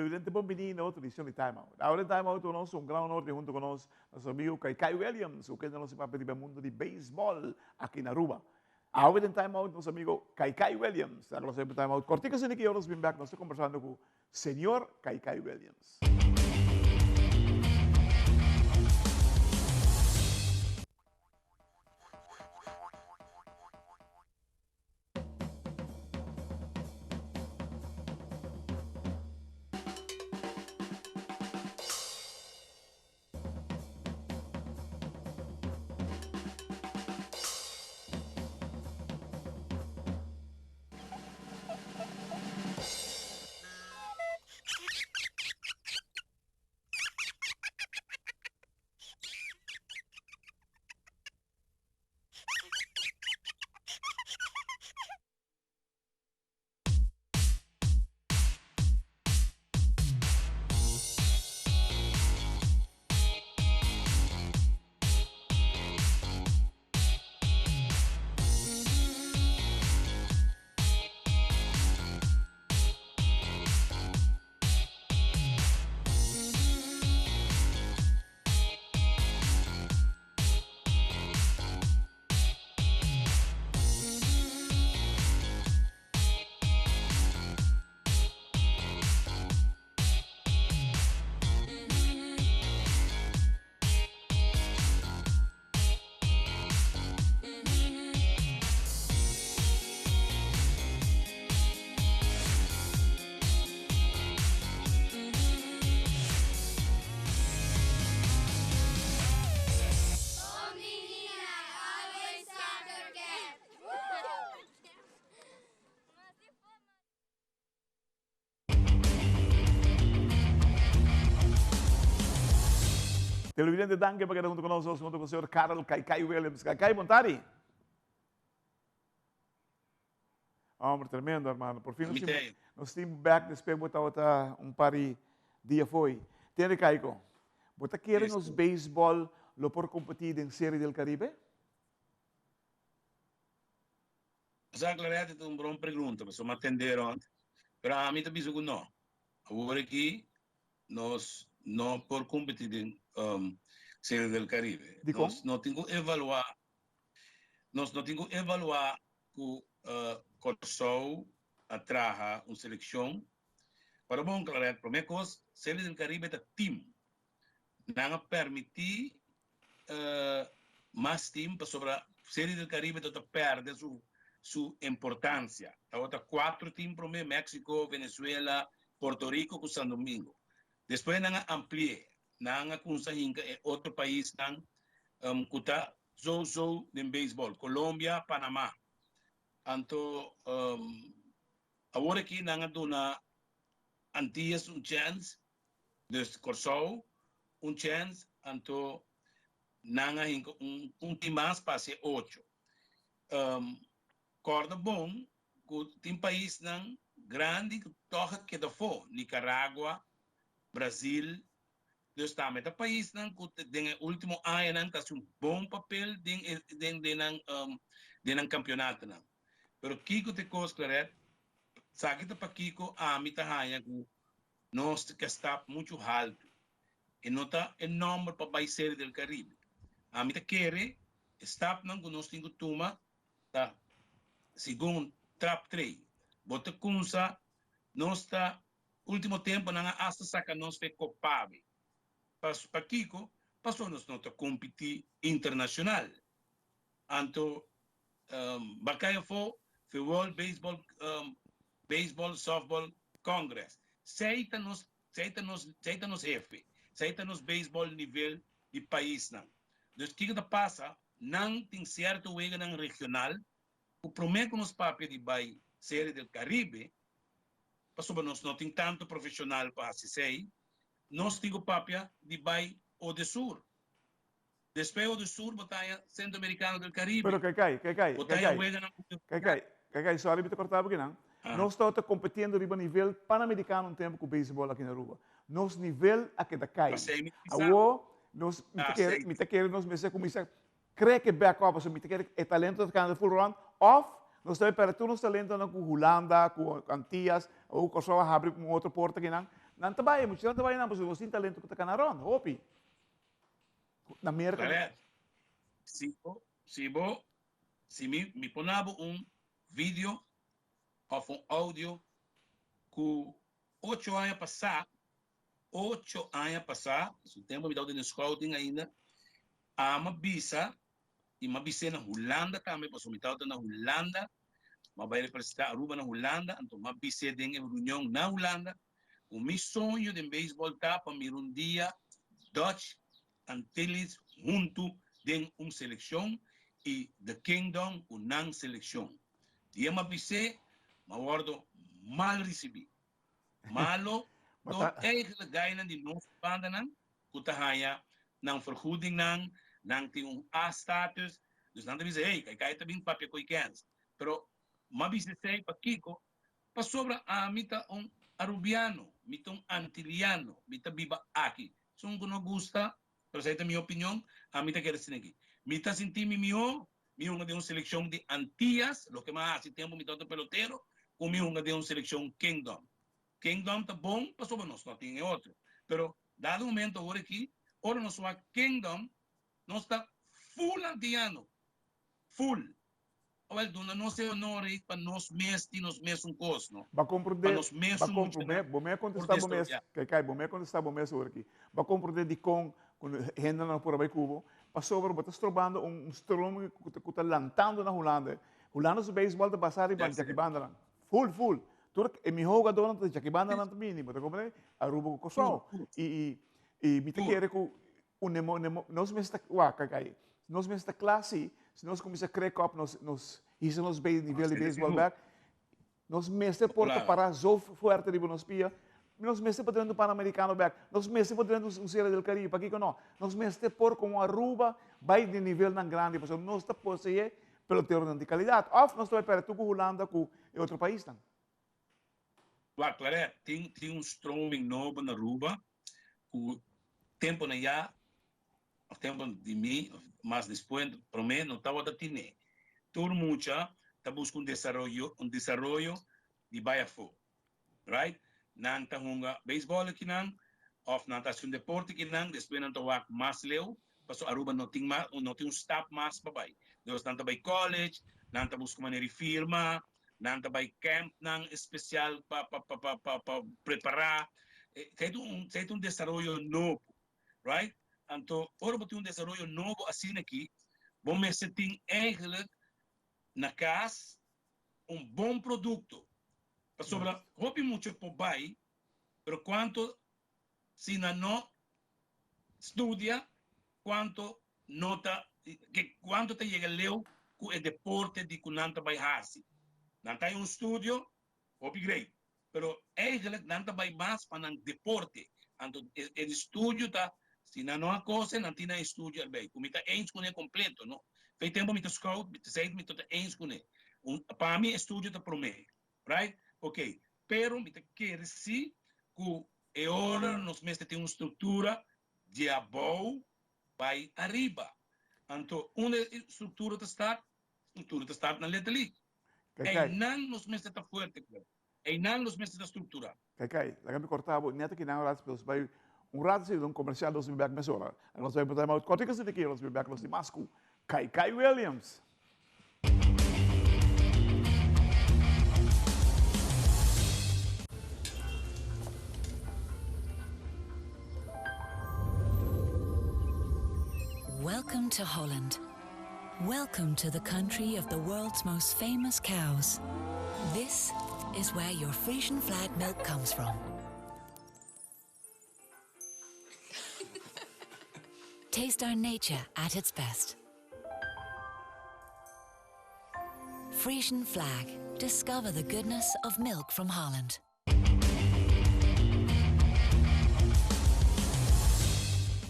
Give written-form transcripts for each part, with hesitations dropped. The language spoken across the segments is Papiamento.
Televidente bon bini na otro edicion di Time Out. Ahora en Time Out nos un gran honor di hunto cu nos nos amigo Kaikai Williams, cu kende nos papia riba e mundo di baseball aki na Aruba. Awe den Time Out nos amigo Kaikai Williams. Ta nos Time Out. Cortico asina ki nos bin back nos ta conversando cu Señor Kaikai Williams. Televidente danki pa keda hunto ku nos nos hunto ku señor Karel Kaikai Williams. Kaikai bon tardi. Hombre tremendo hermano. Por fin nos tin, nos tin back después bo tabata un par di dia foi. Tende Kaiko, bo ta kere nos baseball lo por competi den Serie del Caribe? Sa Clarette ta un bon pregunta pasobra mi a tende rond, pero ami ta bisa ku no. Awor aki nos no por competi den Serie del Caribe. Dikon? Nos no tin ku evalua, nos no tin ku evalua ku Kòrsou a traha un selekshon. Pero bon Clarette, promé kos Serie del Caribe ta team. Nan a permití mas team pasobra Serie del Caribe ta ta perde su su importancia. Tabata cuatro team prome, Mexico, Venezuela, Puerto Rico cu San Domingo. Despues nan a ampli'e, nan a cunsa hinca e otro paisnan cu ta zo zo den baseball, Colombia, Panama. Anto awor aki nan a duna Antillas un chance Dus Kòrsou un chèns anto nan a hinka un un tin mas pa hasi ocho. Kòrda bon ku tin paisnan grandi ku tòg a keda afó, Nicaragua, Brazil, dus tambe ta paisnan ku den e último añanan ta hasi un bon papel den e den den nan den nan kampionatonan. Pero kiko ta e kos Claret? Esaki ta pakiko ami ta haña ku Nos ta ke stap muchu haltu. E no ta e nòmber pa bai Serie del Caribe. Ami ta kere e stapnan ku nos tin ku tuma ta segun trap trei. Bo ta kumsa nos ta ultimo temponan a asta saka nos fe Copabe. Pas pakiko? Pasobra nos no ta kompití internashonal. Anto Bakay afó fe World Baseball Baseball Softball Congress. Sei ta nos sei ta nos sei ta nos hefe. Sei ta nos baseball nivel di paisnan. Dus kiko ta pasa? Nan tin sierto weganan regional ku promé ku nos papia di bai Serie del Caribe, pasobra nos no tin tantu profeshonal pa hasi esei, nos tin ku papia di bai Odesur. Despues Odesur bo ta haña Centro Americano del Caribe. Pero Kaikai, Kaikai, Bo ta haña Kaikai, weganan ku. Kaikai, Kaikai, sorry mi ta corta bo kinan. Nos tabata competiendo riba nivel Panamericano un tempo cu baseball aki na Aruba. Nos nivel a keda cay. Pasei mi ta bisa. Awo nos, mi ta kere, mi ta kere nos mester cuminsa krek e back up, pasobra mi ta kere e talento ta kanda full rond, of nos ta bay perde tur nos talentonan cu Hulanda, cu Antillas, awo Corsou a habri un otro porta kinan. Nan ta bai, muchanan ta bai nan pasobra nos tin talento ku ta kana rònt, hopi. Na Merka. Claret, si bo, si bo, si mi, mi pona bo un video òf un audio ku ocho aña pasá, ocho aña pasá, su tempu mi tabata den scouting ainda, ami a bisa i mi a bis'é na Hulanda tambe pasobra mi tabata na Hulanda, mi a bai representá Aruba na Hulanda, anto mi a bis'é den e reunion na Hulanda ku mi soño den beisbòl ta pa mira un dia Dutch Antilles huntu den un selekshon i The Kingdom ku nan selekshon. Dia mi a bis'é, mi a wòrdu mal risibí. Malo dor eigenlijk gainan di nos bandanan ku ta haña nan vergoedingnan, nan tin un A-status, dus nan ta bisa, hey, Kaikai ta bin papia ku e kens. Pero m'a bisa esei pakiko? Pasobra ami ta un Arubiano, mi ta un Antiliano, mi ta biba aki. Esun ku no gusta, pero esei ta mi opinion, ami ta kere asina aki. Mi ta sinti mi mihó, mi hunga den un selekshon di Antias, loke m'a hasi tempu mi tabata pelotero, ku mi hunga den un selekshon Kingdom. Kingdom ta bon pasobra nos no tin e otro. Pero dado momento awor aki, ora nos wak Kingdom, nos ta full antiano. Full. Awel, duna nos e honor ei pa nos mes tin nos mesun kos, no? Ba Pa komprende, nos ba mesun komprende, muchanan bo me por kontestá bo mes, desaroyá. kai kai, bo me kontestá bo mes awor aki. Ba komprende dikon ku hendenan no por a bai ku bo, pasobra bo ta strobando un stroming ku ta ku ta lantando na Hulanda. Hulanda su beisbòl ta basá riba That's it. djakibandanan. Full, full. Tur e mihó hugadónan ta djakibandanan ta bini, bo ta komprende? Aruba ku Kòrsou. Tur, tur. I i i mi ta Tur. kere ku un nemo nemo nos mester ta wak kai kai nos mester ta kla si si nos kuminsá krek op nos nos hisa nos bei nivel di beisbòl bèk nos mester por ta pará zo fuerte riba nos pia nos mester por drenta un panamericano bèk nos mester por drenta un serie del caribe pakiko no nos mester por komo Aruba bai den nivelnan grandi pasobra nos ta poseé peloteronan di kalidat òf nos ta bai pèrdè tur ku Hulanda ku e otro paisnan. Wak, Claret, tin tin un stroming nobo na Aruba ku temponan ya of tempo di mi of mas despues prome no tabata tine. Tur mucha ta buska un desaroyo un desaroyo di bai afo, right? Nan ta hunga beisbòl akinan of nan ta hasi un deporte akinan despues nan ta wak mas leu pasobra Aruba no tin mas no tin un stap mas pa bai. Dus nan ta bai college, nan ta buska manera di firma, Nan ta bai campnan especial pa pa pa pa pa pa prepara. Esei ta un esei ta un desaroyo nobo, right? Anto ora bo tin un desaroyo nobo asina aki, bo mester tin eigenlijk na cas un bon producto. Pasobra hopi mucha por bai, pero cuanto si nan no studia, cuanto no ta ke cuanto ta yega leu cu e deporte di cu nan ta bay haci. Nan ta hay un studio, hopi great, pero eigenlijk nan ta bay mas pa nan deporte. Anto e e studio ta, si nan no a cose, nan tin nan estudio erbij. Cu mi ta eens cune completo, no. Fey tempo mi ta scout, mi ta sey mi ta eens cune. Un, pa mi e studio ta prome, right? Ok, pero mi ta kere si cu e ora nos mester tin un structura di abou bai ariba. Anto unda e structura ta start? Structura ta start na Little League. Einan nos mester ta fuerte ku el. Einan nos mester ta structura. Kai kai, laga mi corta bo net aki nan un rato nos bai un rato si un comercial nos bin bek mesora. Nos bai time out cortico si nos bin bek nos tin mas ku Kai Kai Williams. Welcome to Holland. Welcome to the country of the world's most famous cows. This is where your Frisian flag milk comes from. Taste our nature at its best. Frisian flag. Discover the goodness of milk from Holland.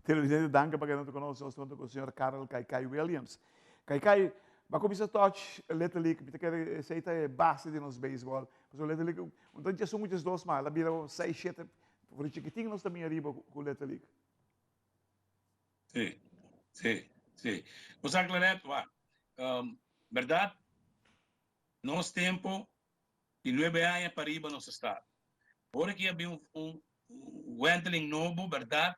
Televidente, danki pa keda ku nos. Nos ta ku señor Karel Kaikai Williams. Kaikai, ba kuminsá touch Little League. Mi ta kere esei ta e base di nos beisbòl. Pasobra Little League, un ta djes un, djes dos, ma el a bira seis, shete. For di chikitin nos ta bini ariba ku Little League. Sí, sí, sí. Bo sa Claret, wak, berdad nos tempo di nuebe aña pariba nos a start. Ora ki a bin un wenteling nobo, berdad,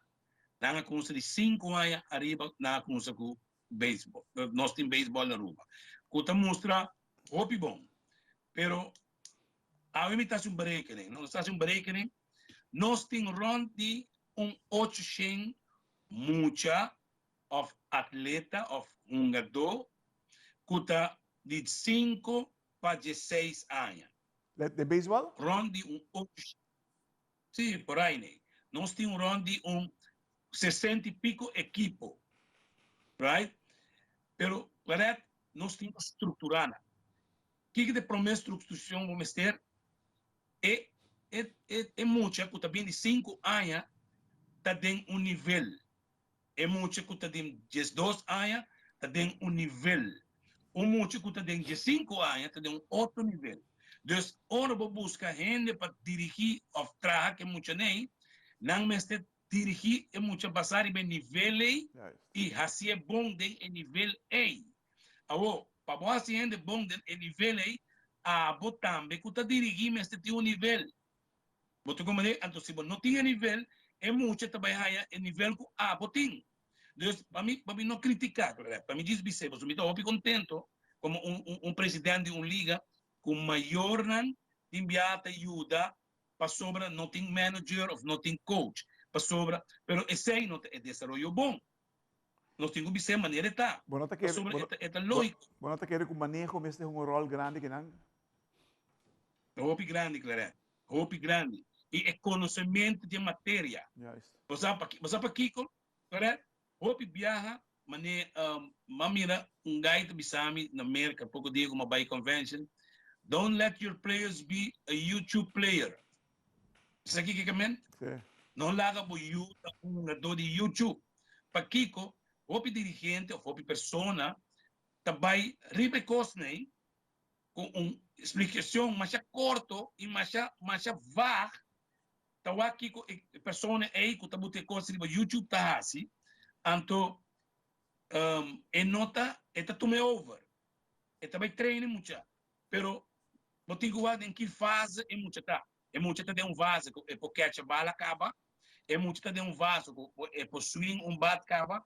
nan a cuminsa di cinco aña ariba nan a cuminsa cu baseball. Nos tin baseball na Aruba cu ta mustra hopi bon. Pero awe mi ta haci un berekening, nos ta haci un berekening, nos tin rond di un ocho shen mucha of atleta of hungadó cu ta di cinco pa dieseis aña. De baseball? Rond di un ocho, sí, por ahí nee. Nos tin un rond di un 60 y pico equipo, right? Pero, Claret, nos tin cu structura nan. Kiko ta e prome structuracion bo mester? E, e, e, e mucha cu ta bin di cinco aña ta den un nivel. E mucha cu ta den 12 aña ta den un nivel. Un mucha cu ta den 15 aña ta den un otro nivel. Dus ora bo busca hende pa dirigi of traha cu e mucha nei, nan mester dirigi e mucha basa riba e nivel ei y hacié bon den e nivel ei. Awor, pa bo haci hende bon den e nivel ei, abo tambe cu ta dirigi mester tin un nivel. Bo ta comprende? Anto si bo no tin e nivel, e mucha ta bay haya e nivel cu abo tin. Dus, pa mi, pa mi no critica, pa mi djis bis'é, pasobra mi ta hopi contento como un, un, un president di un liga cu mayornan tin bia ta yuda pasobra no tin manager of no tin coach, pasobra, pero esey no ta e desaroyo bon. Nos tin cu bis'é manera e ta, Bo no ta kere, pasobra bo e no, ta, e ta bo, logico. bo no ta kere cu maneho mester hunga un rol grandi kinan? Ta hopi grandi, Claret. Hopi grandi. I e konosementu di e materia. Juist. Bo sa pa, bo sa pakiko, Claret? Hopi biaha, mane m'a mira un guy ta bisa mi na Merka poko dia ku m'a bai convention, Don't let your players be a YouTube player. Bo sa kiko ke men? Sí. No laga bo yu ta un hungadó di YouTube. Pakiko? Hopi dirigente òf hopi persona ta bai riba e kosnan ei ku un splikashon masha korto i masha masha vaag ta wak kiko e persona ei ku ta buta e kos riba YouTube ta hasi, anto e no ta e ta tuma e over, e ta bai traina e mucha, pero bo tin ku wak den ki fase e mucha ta, e mucha ta den un fase ku e por kecha bala kaba, e mucha ta den un fase ku e por swing un bat kaba,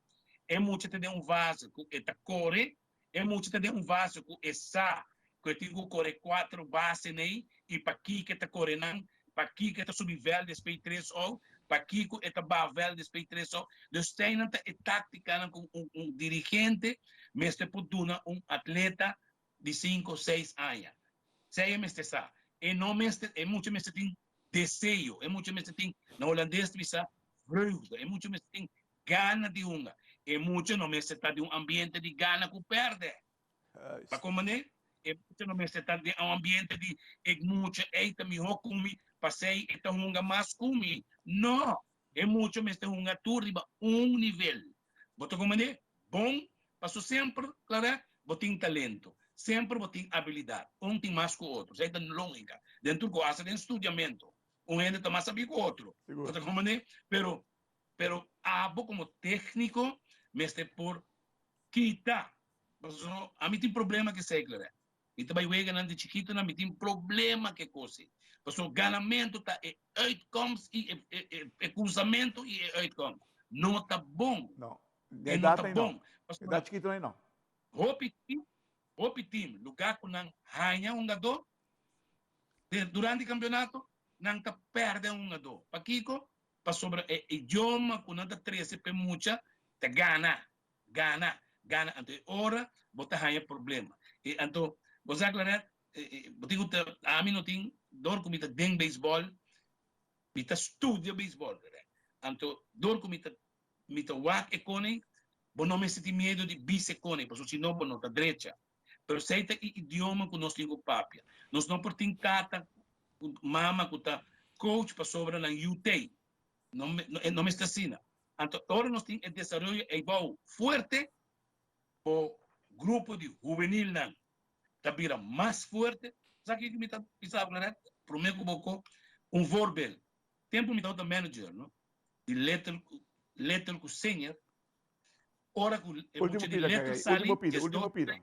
e mucha ta den un fase ku e ta kore. E mucha ta den un vaso ku e sa ku e tin ku kore kuater base nei i pakiko e ta kore nan, pakiko e ta subi vèl despei tres ou, pakiko e ta baha vèl despei tres ou. Dus eseinan ta e táktikanan ku un un dirigente mester por duna un atleta di sinku, seis aña. Esei e mester sa. E no mester, e mucha mester tin deseo, e mucha mester tin, na holandes ta bisa vreugde, e mucha mester tin Gana di hunga. E mucha no mester ta den un ambiente di gana ku pèrdè. Pa kon manera? E mucha no mester ta den un ambiente di e mucha ei ta mihó ku mi, pasei e ta hunga mas ku mi. No! E mucha mester hunga tur riba un nivel. Bo ta komprendé? Bon, paso semper, Clarè, bo tin talento. Semper bo tin abilidat. Un tin mas ku otro. Esei ta lógika. Den tur ku hasta den studiamentu, un hende ta mas sabí ku otro. Bo ta komprendé? Pero Pero abo como tecnico mester por kita. Pasobra ami tin problema cu esey, Claret. Mi ta bay weganan di chikitonan, mi tin problema cu e cos ey. Pasobra ganamento ta e uitkomst y e cuminsamentu y e uitkomst. No ta bon. No. E no ta bon. Pasobra edad chikito no. Hopi team, hopi team, lugar cu nan haya hungador, durante campeonato, nan ta perde hungador. Pakico? Pasobra e idioma ku nan ta trese p'e mucha ta gana, gana, gana. Anto e ora bo ta haña problema. I anto bo sa Claret, bo tin ku ta, ami no tin, dor ku mi ta den beisbòl, mi ta studia beisbòl, Claret. Anto dor ku mi ta mi ta wak e kone, bo no mester tin miedu di bisa e kone, pasobra si no bo no ta drecha. Pero esei ta e idioma ku nos tin ku papia. Nos no por tin tata ku mama ku ta coach pasobra nan yu tei. No, no mester asina. Anto ora nos tin e desaroyo eibou fuerte, bo grupo di hubenilnan ta bira mas fuerte. Sa kiko mi ta bisa bo, Claret? Prome ku bo ko un voorbeeld. Tempu mi tabata manager, no, di Little, Little ku Senior, Ora ku e Último mucha di pida, letra Kay. sali Último pida, djes último dos pida.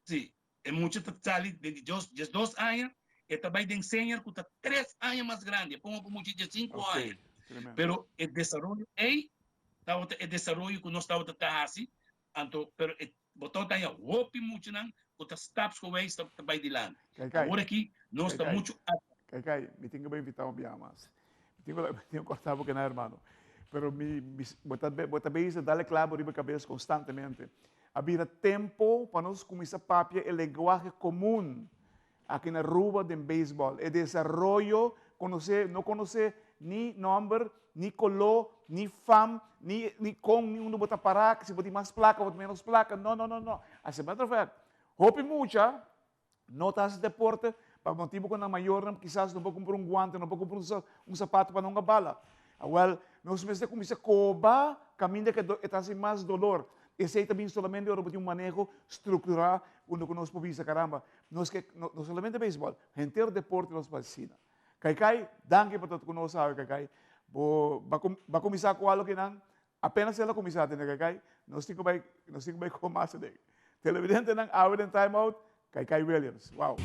Sí, e mucha ta sali den di djes 2 aña. E ta bai den senior ku ta tres aña mas grandi. E pongo ku mucha dje sinku aña. Pero e desaroyo ei tabata e desaroyo ku nos tabata ta hasi. Anto, pero e bo tabata haña hopi muchanan ku ta stapsgewijs ta bai dilanti. Awor aki nos ta muchu atras. Kai kai, mi tin ku bai invitá un biaha mas. Mi tin ku mi tin ku kòrtá bo kena hermano. Pero mi mi bo ta bo ta bezig dal e klabo riba kabes konstantemente. A bira tempo pa nos kuminsá papia e lenguahe komun Aki na Aruba den beisbòl e desaroyo konosé no konosé ni nòmber, ni koló, ni fam, ni ni kon ni unda bo ta pará, si bo tin mas plaka bo tin ménos plaka, no no no no. As a matter of fact, hopi mucha no ta hasi deporte pa motibu ku nan mayornan kisas no por kumpra un guante, no por kumpra un sapato pa nan hunga bala. Awèl, nos mester kuminsá koba kaminda ku e ta hasi mas dolor. Esei ta bin solamente ora bo tin un maneho strukturá unda ku nos por bisa, karamba, Nos ke, no, no solamente beisbòl, henter deporte nos por asina. Kaikai, danki pa ta ku nos awe, Kaikai. Bo ba, ba kuminsá ku algo kinan, apenas el a kuminsá tene, Kaikai. Nos tin ku bai, nos tin ku bai kome mas aden. Televidentenan, awe den Time Out, Kaikai Williams. Wow!